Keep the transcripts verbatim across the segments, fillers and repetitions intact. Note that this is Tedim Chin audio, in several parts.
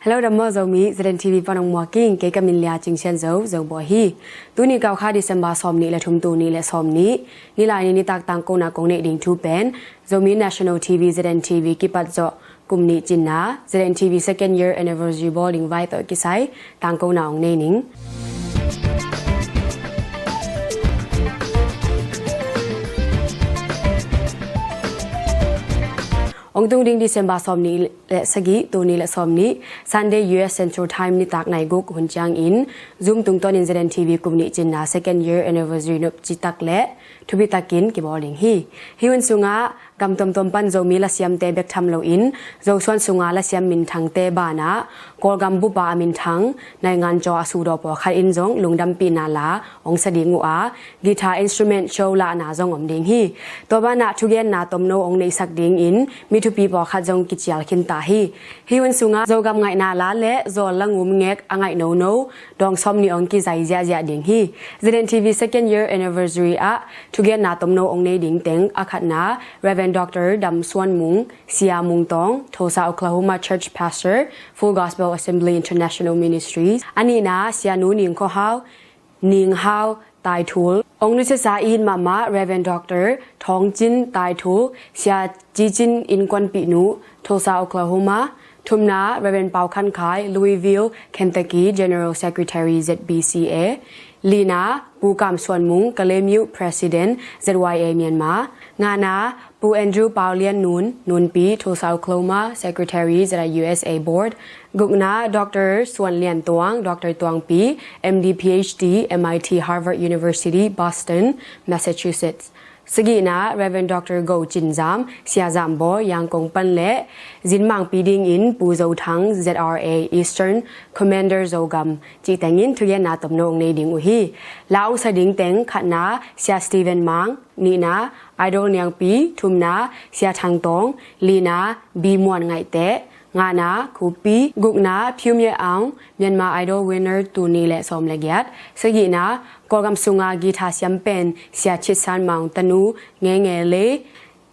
Hello, dam maw Zomi, Z N T V pan hong muak ing, kei ka min Lia Cing Sian Zo, Zo Bawi hi. Tuni Kaukha December sawm nih le thum, tul nih le sawm nih, nilai ni nitak tangkona kong neih ding thu pen Zomi National T V, Z N T V kipat zawh kum nih cinna, Z N T V second year anniversary bawl ding vai tawh kisai tangkona hong nei ning. Hong tung ding December sawm nih le sagih, tul nih le sawm nih, Sunday U S Central Time nitak nai guk hun ciangin Zoom tungtawnin Z N T V kum nih cinna second year anniversary nop citak le thupi takin kibawl ding hi. Hih hun sungah gam tuamtuam pan Zomi lasiamte bek tham loin Zosuan sunga lasiam minthangte banah Kawlgam bupa a minthang Naingancaw a sudaw pawlkhat in zong lungdampihna la hong sa ding uh a, guitar instrument show lahna zong om ding hi. Tua banah thugenna tomno hong neihsak dingin mi thupi pawlkhat zong kicial khinta hi. Hih hun sungah Zogam ngaihna la le zawl la ngum ngek a ngaih nono dawng sawm nih hong kizai ziahziah ding hi. Z N T V second year anniversary ah thugenna tomno hong nei ding teng a khatna Rev. Doctor Dam Suan Mung, Sia Mung Tawng, Tulsa, Oklahoma Church Pastor, Full Gospel Assembly International Ministries. A nihna Sia Nu Ning Khaw Hau, Ning Hau Tai Thul. Hong nusiasa i it mahmah Rev. Doctor Thawng Cin Tai Thul, Sia Ci Cin innkuanpihnu, Tulsa, Oklahoma. Thumna Rev. Pau Khan Khai, Louisville, Kentucky, General Secretary, Z B C A. Lina Pu Kam Suan Mung, Kalemyo President, Z Y A Myanmar. Ngana Pu Andrew Pau Lian Nun, Nunpi, Tulsa, Oklahoma, Secretary, Z I U S A Board. Gukna Doctor Suan Lian Tuang, Doctor Tuangpi, M D, P H D, M I T, Harvard University, Boston, Massachusetts. Sagihna Rev. Doctor Go Cin Zam, Sia Zam Bawi, Yangon pan le zin mangpi dingin Pu Zo Thang, Z R A, Eastern Commander Zogam, cih tengin thugenna tomno hong nei ding uh hi. La hong sa ding teng khatna Sia Stephen Mang, nihna Idol Niangpi, thumna Sia Thang Tawng, lina Bi Muan Ngaihte, ngana Khupi, gukna Pyu Mye Aung, Myanmar Idol winner tul nih le sawm le giat, sagihna Kawlgam sunga guitar siam pen Sia Chit San Maung tanu Nge Nge Le,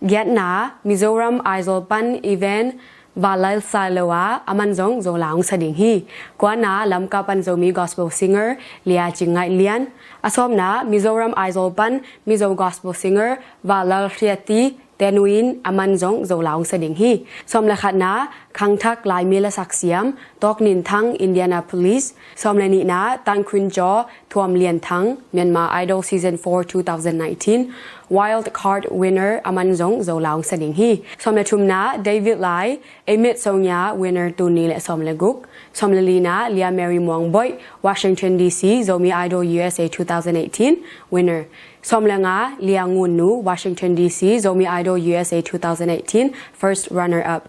giatna Mizoram Aizawl pan event Valal Sailowa, aman zong Zo la hong sa ding hi. Kuana Lamka pan Zomi gospel singer Lia Cing Ngaih Lian, a sawmna Mizoram Aizawl pan Mizo gospel singer Valal Hriati Tenuin, aman zong Zo la hong sa ding hi. Sawm le khatna Khangthak Laimi lasak siam Tawk Nin Thang, Indianapolis. Sawm le nihna Tan Khun Caw Thuam Lian Thang, Myanmar Idol Season four two thousand nineteen wild card winner, aman zong Zo la hong sa ding hi. Sawm le thumna David Lai, Amit Songya winner tul nih le sawm le guk. Sawm le lina Lia Mary Muang Boih, Washington D C, Zomi Idol U S A two thousand eighteen winner. Sawm le nga Lia Ngun Nu, Washington D C, Zomi Idol U S A two thousand eighteen first runner up.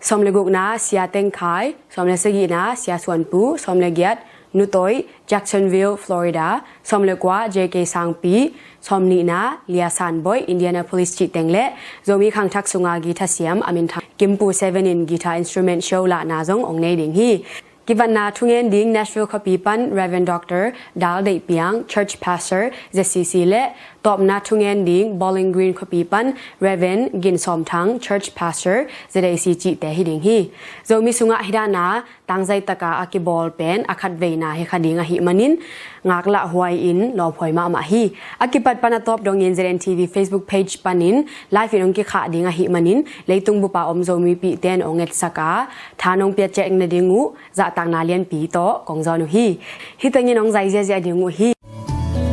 Sawm le gukna Sia Teng Khai, sawm le sagihna Sia Suan Pu, sawm le giat Nu Toi, Jacksonville, Florida, sawm le kua J K Sangpi, sawm nihna Lia San Boih, Indianapolis cih teng le Zomi khangthak sunga guitar siam a minthang Kimpu Seven in guitar instrument show lahna zong hong nei ding hi. Kivanna thungen ding Nashville khuapi pan Rev. Doctor Dal Deih Piang, Church Pastor, Z C C le tawpna thungen ding Bowling Green khuapi pan Rev. Gin Sawm Thang, Church Pastor, Z A C cihte hi ding hi. Zomi sungah hih dana tangzai taka a kibawl pen a khatveina hi kha ding ahih manin ngaklah huai in lawphuai mahmah hi. A kipat pan a tawp dongin Z N T V Facebook page panin live in hong kikhah ding ahih manin leitung bupa om Zomipihte in hong etsak a, tha nong piaciak nading uh zahtakna lianpi tawh kong zawn uh hi. Hih tengin hong zai ziahziah ding uh hi.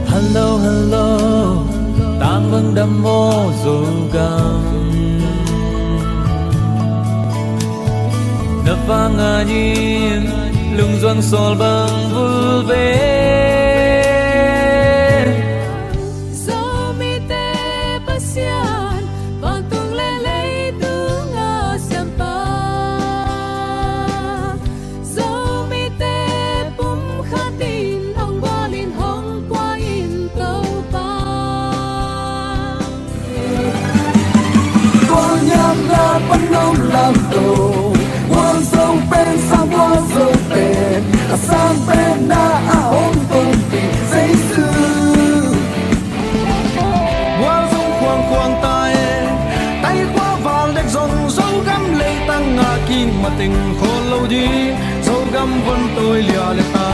Hello, hello, tang bang dam maw Zogam. Na vang a yin lungzuang sawl bang vulve. Zomite Pasian, vantung le leitung a siampa. Zomite pumkhat in hong gual in hong pua in Topa. Kawlnyamna pan nong lamto, Gualzong pen sang, Gualzong pen a sang pen na a hong tongpi Jesu. Gualzong khuangkhuang ta e, tai khua val dek zong Zogam leitang a kim mateng khawl lo ding. Gam von toi lia le ta.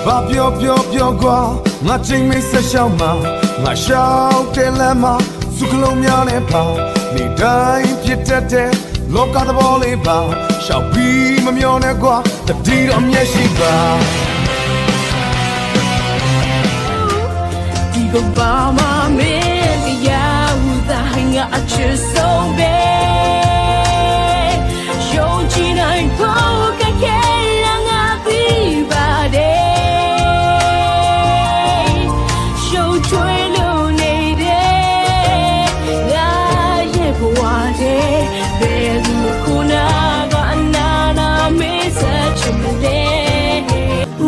Ba pyo pyo pyo gua, nga ching mi sa shao ma, nga shao te le ma, su klo mya ne pa, ni dai pye te te, lo ka ta bo le ba, shao pi ma myo ne gua, ta di do mye shi ba. Di go ba ma me, di ya u da nga a chi so be.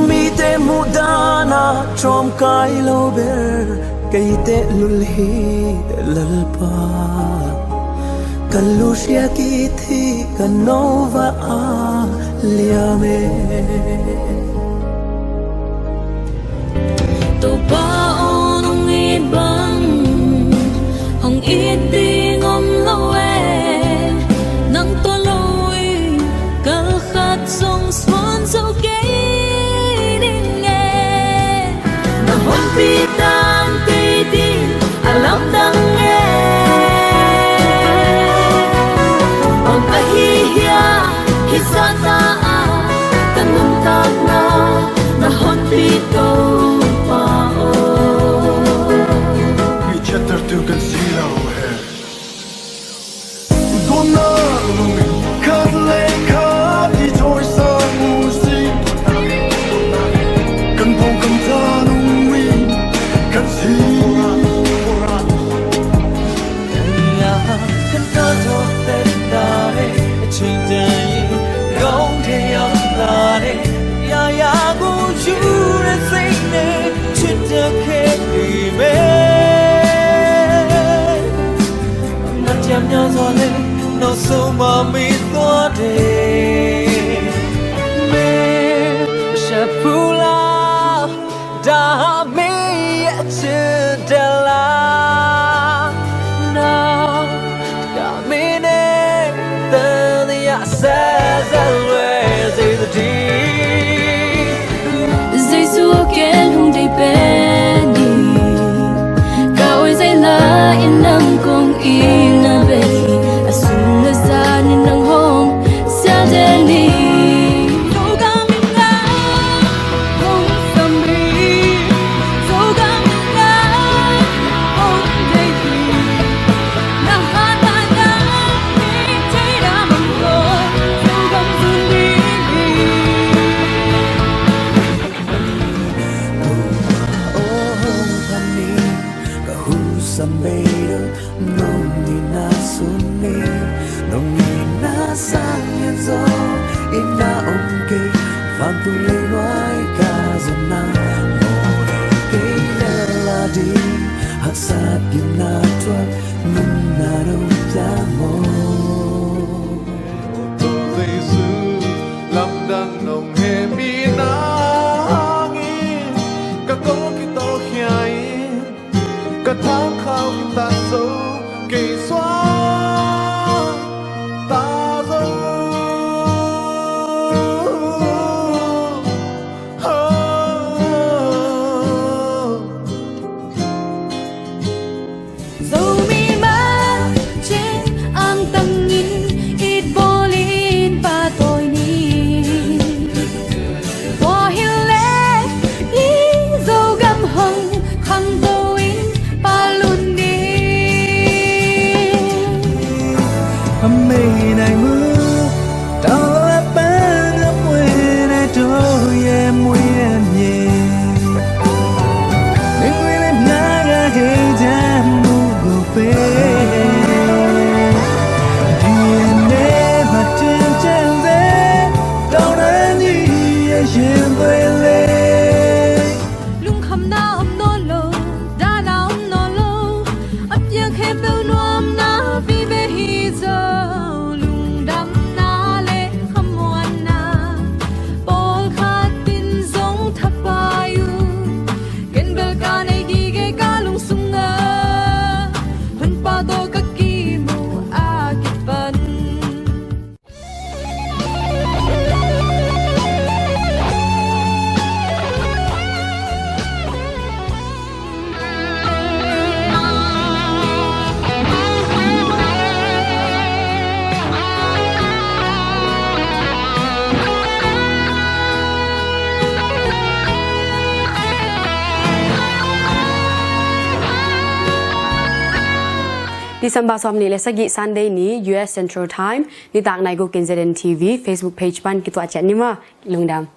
Mi te muh dan a chom kai lo ber, kei te lul hi Lalpa. Ka lu sia ki thi ka no va a liam e. Topa aw, nong it bang hong it ding om lo e. Nang tawh lo in kal khat zong suan zo kei ning e. Na honpi tang kei ding a lamdang e. Bang ahi hia hih zahta a ka nuntakna na honpi Topa aw. Hih ciattertu kan si lo he. Donna lungin khat le khat i thawisak uh si. Kan pawngkam ta lungin kan si. Jesu aw, ken hong deih pen ing. Ka awi zai la in nang kong it na bei, a sum le zan in nang hong sial den ing. Zogam in nang hong sam hi, Zogam in nang hong deih hi. Na hatna nang hong thei na mang lo, Zogam zun ding hi. Topa aw, hong phat ni, ka hun sam bei lo, nong itna sun ni, nong itna sang in zo, itna om kei, vantung leinuai ka zonna, mawh nei kei lel a ding, haksat gimna thuak, nunna dong pia maw. Jesu, lamdang nong hehpihna hangin ka kawlkip tawlkhia in, ka thangkhau kiptak zo, kei suakta zo. December sawmnih le sagih Sunday ni U S Central Time, nitak nai guk in Z N T V Facebook page pan kituah ciat ni maw. Lungdam.